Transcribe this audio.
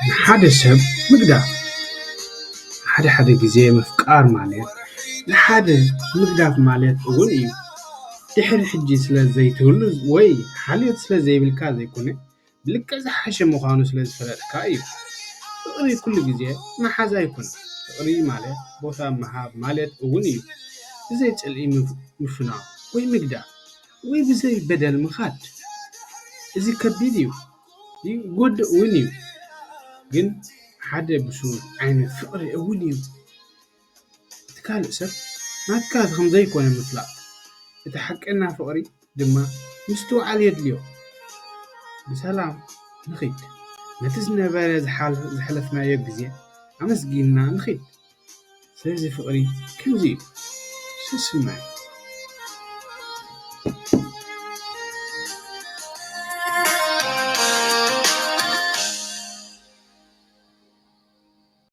ንሓደ ሰብ ምግዳፍ። ሓደ ሓደ ግዜ ምፍቃር ማለት ንሓደ ምግዳፍ ማለት እውን እዩ። ድሕሪ ሕጂ ስለ ዘይትህሉ ወይ ሓልዮት ስለ ዘይብልካ ዘይኮነ፣ ብልክዕ ዝሓሸ ምዃኑ ስለ ዝፈለጥካ እዩ። ፍቕሪ ኩሉ ግዜ መሓዛ ኣይኮነን። ፍቕሪ ማለት ቦታ ምሃብ ማለት እውን እዩ። ብዘይ ጽልኢ ምፍ- ምፍናው ወይ ምግዳፍ ወይ ብዘይ በደል ምኻድ። እዚ ከቢድ እዩ። ይጎድእ እውን እዩ። ግን ሓደ ብሱል ዓይነት ፍቕሪ እውን እዩ። እቲ ካልእ ሰብ ናትካ ከም ዘይኮነ ምፍላጥ። እቲ ሓቀና ፍቕሪ ድማ ምስትውዓል የድልዮ። ብሰላም ንኺድ። ነቲ ዝነበረ ዝሓል- ዝሓለፍናዮ ግዜ ኣመስጊንና ንኺድ። ስለዚ ፍቕሪ ከምዚ እዩ። ሰስናይ።